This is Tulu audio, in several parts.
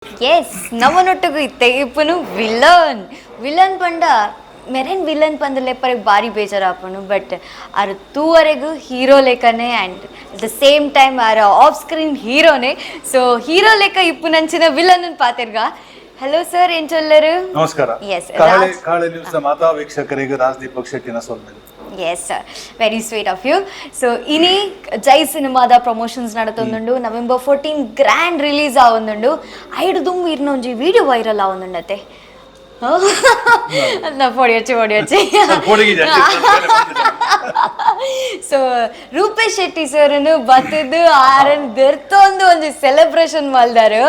S, ನಮ್ಮನೊಟ್ಟಿಗೂ ಇತ್ತೆ ಇಪ್ಪನು ವಿಲನ್. ವಿಲನ್ ಪಂಡ ಮೆರೆನ್ ವಿಲನ್ ಪಂದ್ ಲೆಪ್ಪರೆಗ್ ಬಾರಿ ಬೇಜಾರಾಪುಂಡು. ಬಟ್ ಆರ್ ತೂವರೆಗೂ ಹೀರೋ ಲೆಕ್ಕನೆ, and at the same time R off screen ಹೀರೋನೆ. So hero ಲೆಕ್ಕ ಇಪ್ಪುನಂಚಿನ ವಿಲನ್ ಪಾತೆರ್ಗ. ಹಲೋ ಸರ್, ಎಂಚೊಲ್ಲರು? ನಮಸ್ಕಾರ. ಎಸ್. ಕಾಳೆ ಕಾಳೆ ನ್ಯೂಸ್ ಮಾತಾ ವೀಕ್ಷಕರಿಗೆ ರಾಜ್ ದೀಪಕ್ ಶೆಟ್ಟಿನ ಸೊಲ್ಮೆಲು. Yes, very sweet of you. So ಇನಿ ಜೈ ಸಿನಿಮಾದ ಪ್ರಮೋಷನ್ಸ್ ನಡತೊಂದುಂಡು. November 14 grand release ಆವೊಂದುಂಡು. ಐಡು ದುಂಬು ಇರ್ನ ಒಂಜಿ ವಿಡಿಯೋ ವೈರಲ್ ಆವೊಂದುಂಡತೆ. ನಾ ಪೊಡಿಯೊಚ್ಚಿ ಪೊಡಿಯೊಚ್ಚಿ. ಪೋಡಿಗೆ ಜಾಸ್ತಿ. ಸೊ ರೂಪೇಶ್ ಶೆಟ್ಟಿ ಸರ್ನು ಬತ್ತದು ಆರನ್ ದೆರ್ತೊಂದು ಒಂಜಿ ಸೆಲೆಬ್ರೇಷನ್ ಮಲ್ದಾರು.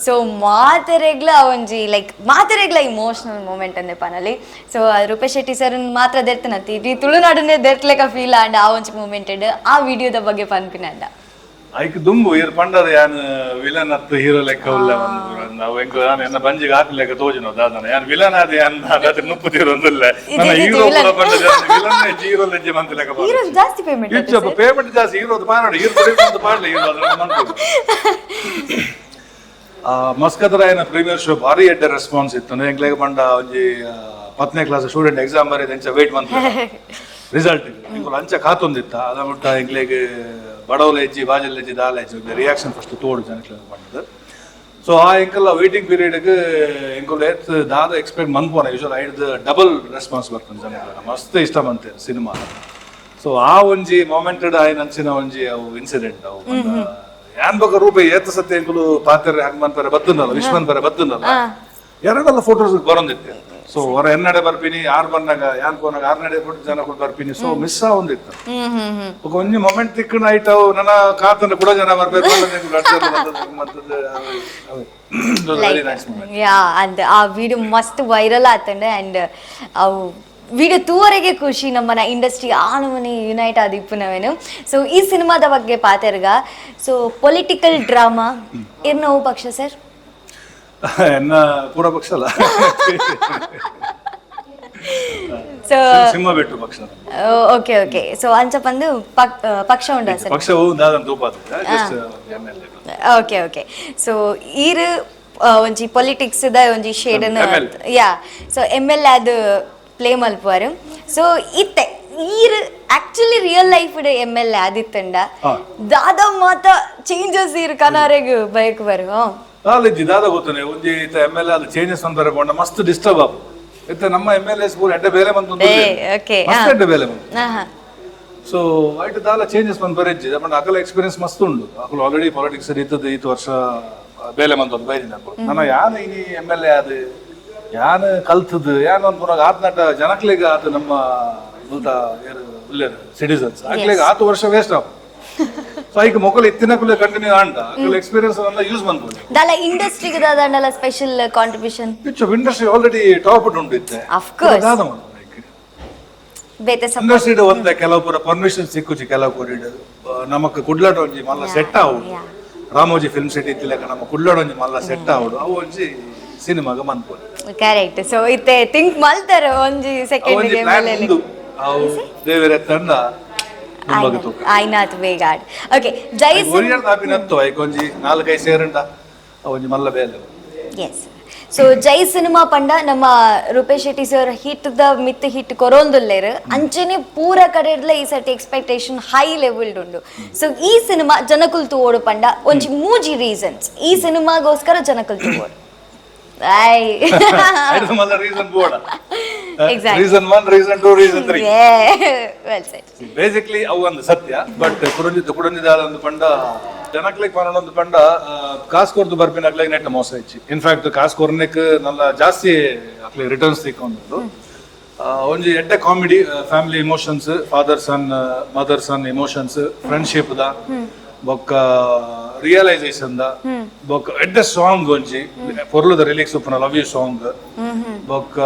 ಸೊ ಮಾತೆರೆಗ್ಲ ಒಂಜಿ ಲೈಕ್ ಮಾತೆರೆಗ್ಲ ಇಮೋಷನಲ್ ಮೂಮೆಂಟ್ ಅಂದೆ ಪನಲಿ. ಸೊ ರೂಪೇಶ್ ಶೆಟ್ಟಿ ಸರ್ ಮಾತ್ರ ದೆರ್ತನತ್ತಿ, ಇಡೀ ತುಳುನಾಡನ್ನೇ ದೆರ್ತ್ಲೆಕ ಫೀಲ್ ಆಂಡ್. ಆ ಒಂಜಿ ಮೂಮೆಂಟ್, ಆ ವಿಡಿಯೋದ ಬಗ್ಗೆ ಪನ್ಪಿನಂಡ. ಐಕ್ ದುಂಬು ಇರ್ ಪಂಡದ ಯಾನ್ ವಿಲನ್ ಅತ್ತು, ಹೀರೋ ಲೆಕ್ಕ ಉಲ್ಲ. ನಾವು ಎಂಕ್ ನಾನು ಎನ್ನ ಬಂಜಿಗೆ ಹಾಕಿ ಲೆಕ್ಕ ತೋಜಿನೋ ದಾದನ. ಯಾನ್ ವಿಲನ್ ಆದ, ಯಾನ್ ರಾತ್ರಿ ನುಪ್ಪುತ್ತಿರೊಂದಿಲ್ಲ. ನನ್ನ ಇದು ಹೀರೋ villain. ಪೂರ ಪಂಡದ ವಿಲನ್ ಹೀರೋ ಲಜ್ಜೆ ಮಂತ್ ಲೆಕ್ಕ. ಹೀರೋ ಜಾಸ್ತಿ ಪೇಮೆಂಟ್. ಇಚ್ಚಪ್ಪ, ಪೇಮೆಂಟ್ ಜಾಸ್ತಿ. ಹೀರೋದು ಪಾಡ, ಹೀರೋ ಪಾಡ್ಲಿ, ಹೀರೋ ಅದ್ರ ಮಂತ್. ಮಸ್ಕತ್ ರಾಯನ ಪ್ರೀಮಿಯರ್ ಶೋ ಭಾರಿ ಎಡ್ಡೆ ರೆಸ್ಪಾನ್ಸ್ ಇತ್ತು. ಎಂಕ್ಲೆಗ್ ಪಂಡ ಒಂಜಿ 10ನೇ class student exam ಬರೆದ ಎಂಚ ವೇಟ್ ಮಂತ್ ರಿಸಲ್ಟ್, ಎಂಕುಲು ಅಂಚ ಕಾತೊಂದಿತ್ತ. ಅದ ಮುಟ್ಟ ಎಂಕ್ಲೆಗ್ ಬಡವಲ ಹೆಜ್ಜಿ, ಬಾಜಲ್ ಹೆಜ್ಜಿ, ದಾಲ ಹೆಜ್ಜಿ, ರಿಯಾಕ್ಷನ್ ಫಸ್ಟ್ ತೋಡು ಜನಕ್ಲೆಗ್ ಪಂಡದು. ಸೊ ಆ ಎಂಕಲ್ಲ ವೇಟಿಂಗ್ ಪೀರಿಯಡ್ಗೆ ಎಂಕುಲು ಏತ್ ದಾದ ಎಕ್ಸ್ಪೆಕ್ಟ್ ಮನ್ಪೋನ, ಯೂಶುವಲ್ ಐಡ್ದು ಡಬಲ್ ರೆಸ್ಪಾನ್ಸ್ ಬರ್ತದೆ. ಜನಕ್ಲೆಗ್ ಮಸ್ತ್ ಇಷ್ಟ ಬಂತೆ ಸಿನಿಮಾ. ಸೊ ಆ ಒಂಜಿ ಮೊಮೆಂಟ್ ಆಯ್ನ ಅಂಚಿನ ಒಂಜಿ ಅವು ಇನ್ಸಿಡೆಂಟ್ ಅವು. ಯಾನ್ ಬೊಕ ರೂಪೆ ಏತ ಸತ್ಯ ಎಂಕುಲು ಪಾತೆರೆ ಹಂಗ್ ಮನ್ಪರೆ ಬತ್ತನಲ್ಲ, ವಿಶ್ ಮನ್ಪರೆ ಬತ್ತನಲ್ಲ, ಎರಡೆಲ್ಲ ಫೋಟೋಸ್ ಬರೊಂದಿತ್ತೆ. ಸೊ ಹೊರ ಎನ್ನಡೆ ಬರ್ಪಿನಿ, ಯಾರು ಬಂದಾಗ ಯಾನ್ ಪೋನಾಗ ಆರ್ನಡೆ ಫೋಟೋ ಜನ ಕೂಡ ಬರ್ಪಿನಿ. ಸೊ ಮಿಸ್ ಆವೊಂದಿತ್ತು. ಹ್ಮ್ ಹ್ಮ್ ಹ್ಮ್ ಬೊಕ ಒಂಜಿ ಮೊಮೆಂಟ್ ತಿಕ್ಕಣ ಐಟ್ ಅವು ನನ್ನ ಕಾತನ ಕೂಡ ಜನ ಬರ್ಬೇಕು. Very nice moment. ಯಾ, ಅಂದ್ ಆ ವಿಡಿಯೋ ಮಸ್ತ್ ವೈರಲ್ ಆತಂಡೆ. ಅಂಡ್ ಅವು ವಿಡಿಯೋ ತೂವರೆಗೆ ಖುಷಿ. ನಮ್ಮನ ಇಂಡಸ್ಟ್ರಿ ಆ ನಮನೆ ಯುನೈಟ್ ಆದ ಇಪ್ಪುನವೇನು. ಸೊ ಈ ಸಿನಿಮಾದ ಬಗ್ಗೆ ಪಾತೆರ್ಗ. So political drama, ಇರ್ನ ಪಕ್ಷ ಸರ್? ಎನ್ನ ಪೂರ ಪಕ್ಷ ಅಲ್ಲ. ಸೊ ಸಿಂಹ ಬಿಟ್ಟು ಪಕ್ಷ. Okay okay so ಅಂಚ ಪಂದು ಪಕ್ಷ ಉಂಡ ಸರ್? ಪಕ್ಷವು ದಾದನ್ ತೂಪಾತ, just MLA. Okay okay so ಈರ್ ಒಂಜಿ ಪೊಲಿಟಿಕ್ಸ್ ದ ಒಂಜಿ shade. ML. Yeah, so ML ಅದು ಪ್ಲೇ ಮಲ್ಪುವರು. ಸೊ ಇತ್ತೆ ಈರ್ actually real life MLA ಆದಿತ್ತಂಡ ದಾದ ಮಾತ ಚೇಂಜಸ್ ಈರ್ ಕನಾರೆಗ್ ಬಯಕ್ ಬರು? ಕಾಲೇಜ್ ದಾದ ಗೊತ್ತನೆ, ಒಂಜಿ ಇತ್ತ ಎಮ್ಎಲ್ಎ ಅದು ಚೇಂಜಸ್ ಅಂತಾರೆ ಪಂಡ ಮಸ್ತ್ ಡಿಸ್ಟರ್ಬ್ ಆಪು. ಇತ್ತ ನಮ್ಮ ಎಮ್ಎಲ್ಎಸ್ ಪೂರ ಎಡ್ಡೆ ಬೇಲೆ ಬಂತು. ಏ, okay. ಮಸ್ತ್ ಎಡ್ಡೆ ಬೇಲೆ ಬಂತು. ಹಾ ಸೊ ಐಟ್ ದಾಲ ಚೇಂಜಸ್ ಬಂದು ಬರೆಜ್ಜಿ ಪಂಡ ಅಕಲ ಎಕ್ಸ್ಪೀರಿಯನ್ಸ್ ಮಸ್ತ್ ಉಂಡು. ಅಕಲು ಆಲ್ರೆಡಿ ಪಾಲಿಟಿಕ್ಸ್ ಇತ್ತದ ಈತ ವರ್ಷ ಬೇಲೆ ಬಂತು ಬೈದಿನ. ನನ್ನ ಯಾನ್ ಇನಿ ಎಮ್ಎಲ್ಎ ಅದು ಯಾನ್ ಕಲ್ತದ್ದು ಯಾನ್ ಒಂದು ಪುನಃ ಆತ್ನಟ ಜನಕ್ಲೆಗ್ ಆತ ನಮ್ಮ ಮುಲ್ತ ಉಲ್ಲೇರು ಸಿಟಿಸನ್ಸ್ ಅಕ್ಲೆಗ್ ಆತು ವರ್ಷ ವೇಸ್ಟ್ ಆಪು. ಸೊ ಐಕ್ ಮೊಕಲ್ ಇತ್ತಿನಕುಲೆ ಕಂಟಿನ್ಯೂ ಆಂಡ ಅಕಲ್ ಎಕ್ಸ್ಪೀರಿಯನ್ಸ್ ಅನ್ನ ಯೂಸ್ ಮನ್ಪೊಲಿ. ದಾಲ ಇಂಡಸ್ಟ್ರಿಗೆ ದಾದಂಡಲ special contribution? Pitch industry already top ಉಂಟು ಇತ್ತೆ. Of course. ದಾದ ಮನ್ಪುನ ಐಕ್? ಬೇತೆ ಸಪೋರ್ಟ್. ಇಂಡಸ್ಟ್ರಿ ಒಂತೆ ಕೆಲವು ಪೂರ ಪರ್ಮಿಷನ್ ಸಿಕ್ಕುಜಿ. ಕೆಲವು ಕೋರಿಡ್ ನಮಕ್ ಕುಡ್ಲಾಟ ಒಂಜಿ ಮಲ್ಲ ಸೆಟ್ ಆವಡು. ರಾಮೋಜಿ ಫಿಲ್ಮ್ ಸಿಟಿ ಇತ್ತಿಲೆಕ್ಕ ನಮ್ಮ ಕುಡ್ಲಾಡ ಒಂಜಿ ಮಲ್ಲ ಸೆಟ್ ಆವಡು. ಅವು ಒಂಜಿ ಸಿನಿಮಾಗ ಮನ್ಪೊಲಿ. ಕರೆಕ್ಟ್. ಸೊ ಇತ್ತೆ ಥಿಂಕ್ ಮಲ್ತಾರ ಒಂಜಿ ಸೆಕೆಂಡ್. ಒಂಜಿ ಪ್ಲಾನ್ ಉಂಡು. ಅವು ದೇವರ ತಂಡ ದುಂಬಗ್ ತೂಕ. ಆಯ್ನಾತ್ ಬೇಗ. ಓಕೆ, ಜೈ ಒರಿಯರ್ ತಾಪಿನತ್ತು ಐಕ್ ಒಂಜಿ ನಾಲ್ಕೈ ಸೇರಂಡ ಅವು ಒಂಜಿ ಮಲ್ಲ ಬೇಲೆ. ಎಸ್, ಸೊ ಜೈ ಸಿನಿಮಾ ಪಂಡ ನಮ್ಮ Rupesh Shetty sir hit the ಮಿತ್ ಹಿಟ್ ಕೊರೋಂದುಲ್ಲೇರು. ಅಂಚೆನೆ ಪೂರ ಕಡೆಡ್ಲ ಈ ಸರ್ತಿ expectation high level ಉಂಡು. ಸೊ ಈ ಸಿನಿಮಾ ಜನಕುಲ್ ತೂವೋಡು ಪಂಡ ಒಂಜಿ ಮೂಜಿ ರೀಸನ್ಸ್, ಈ ಸಿನಿಮಾಗೋಸ್ಕರ ಜನಕುಲ್ ತೂವೋಡು I. ಐದು ಮಲ್ಲ reason ಬೋಡ. Exactly. Reason 1, reason 2, reason 3. Well said. Basically ಅವು ಒಂದು ಸತ್ಯ. ಬಟ್ ಕುಡಂಜಿತ್ತು ಕುಡಂಜಿದಾದ ಒಂದು ಪಂಡ ಜನಕ್ಲೆಗ್ ಪನೊಂದು ಪಂಡ ಕಾಸ್ ಕೊರ್ದು ಬರ್ಪಿನ ಅಕ್ಲೆಗ್ ನೆಟ್ ಮೋಸ ಇಚ್ಚಿ. ಇನ್ಫ್ಯಾಕ್ಟ್ ಕಾಸ್ ಕೊರ್ನೆಕ್ ನಲ್ಲ ಜಾಸ್ತಿ ಅಕ್ಲೆಗ್ ರಿಟರ್ನ್ಸ್ ತಿಕ್ಕೊಂದು. ಒಂಜಿ ಎಡ್ಡೆ comedy, family emotions, father son, mother son emotions, friendship the ಬೊಕ್ಕ ರಿಯಲೈಸೇಷನ್ the ಬೊಕ್ಕ ಎಡ್ಡೆ ಸಾಂಗ್, ಒಂಜಿ ಪೊರ್ಲುದ ರಿಲೀಕ್ಸ್ ಉಪ್ಪುನ love you song, ಬೊಕ್ಕ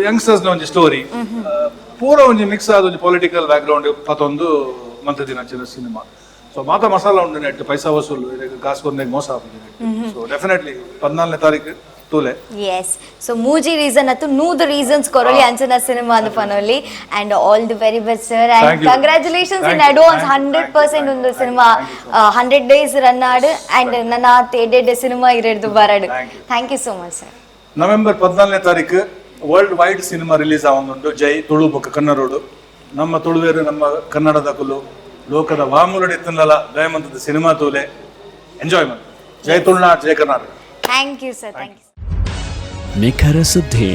ಯಂಗ್ಸ್ಟರ್ಸ್ ನ ಒಂಜಿ ಸ್ಟೋರಿ, ಪೂರ ಒಂಜಿ ಮಿಕ್ಸ್ ಆದ ಒಂಜಿ political back ground ಪತೊಂದು ಮಂತ್ ದಿನ ಸಿನಿಮಾ. ಸೊ ಮಾತ ಮಸಾಲ ಉಂಡು ನೆಟ್. ಪೈಸಾ ವಸೂಲು, ಇದಕ್ಕೆ ಕಾಸು ಕೊರ್ನೆಗ್ ಮೋಸ ಆಪುಜಿ. ಸೊ ಡೆಫಿನೆಟ್ಲಿ 14ನೇ ತಾರೀಕು ತೂಲೆ. ಎಸ್, ಸೊ ಮೂಜಿ ರೀಸನ್ ಅತ್ತು 100 ರೀಸನ್ಸ್ ಕೊರೊಲಿ ಅಂಚನ ಸಿನಿಮಾ ಅಂದ್ ಪನೊಲಿ. And all the very best, sir, and Thank you. Congratulations in Thank you. Advance. Thank you. 100% Thank you. ಒಂದು ಸಿನಿಮಾ 100 ಡೇಸ್ ರನ್ ಆಡ್ ಅಂಡ್ ನನ್ನ ಎಡ್ಡೆ ಸಿನಿಮಾ ಇರೆಡ್ದು ಬರಡ್. Thank you. Thank you so much, sir. November 14ನೇ ತಾರೀಕು ವರ್ಲ್ಡ್ ವೈಡ್ ಸಿನಿಮಾ ರಿಲೀಸ್ ಆವೊಂದುಂಡು ಜೈ, ತುಳು ಬೊಕ್ಕ ಕನ್ನಡೋಡು. ನಮ್ಮ ತುಳುವೇರು, ನಮ್ಮ ಕನ್ನಡದ ಕುಲು ಲೋಕದ ವಾಮೂಲಡ್ ಇತ್ತುಂಡಲ ದಯಮಂತದ ಸಿನಿಮಾ ತೂಲೆ, ಎಂಜಾಯ್ ಮಾಡಿ. ಜೈ ತುಳುನಾಡ್, ಜೈ Karnataka. Thank you, sir, thank you. ನಿಖರ ಸುದ್ದಿ,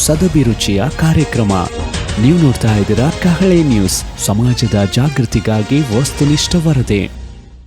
ಸದಭಿರುಚಿಯ ಕಾರ್ಯಕ್ರಮ. ನೀವು ನೋಡ್ತಾ ಇದ್ದೀರಾ ಕಹಳೆ ನ್ಯೂಸ್, ಸಮಾಜದ ಜಾಗೃತಿಗಾಗಿ ವಸ್ತುನಿಷ್ಠ ವರದಿ.